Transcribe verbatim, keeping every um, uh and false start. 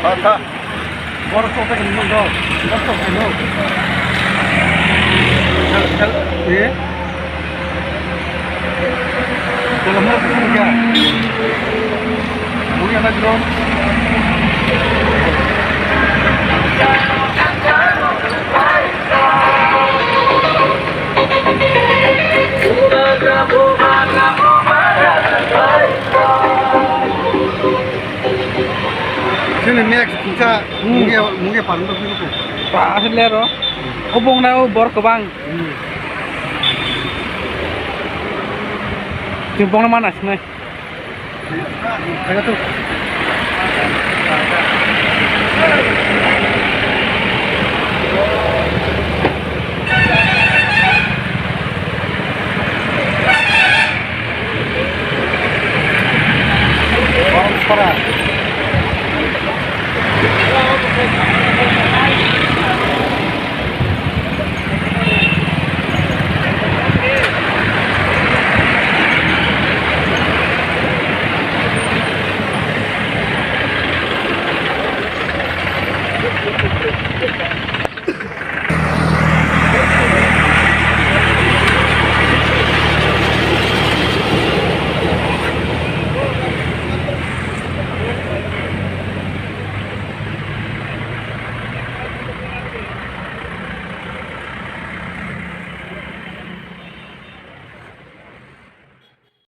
Kha, kha. Borok sok pai nung dong. Borok sok pai nung. Chal, chal. Eh? Dalam mana pun ya? Mui anak dong. Sini next kita Hmm. Mungkin mungkin paling bagus itu. Pak asli lero. Obong na o bor kebang. Hmm. Chwng bongno mana sinai. Kaya tu.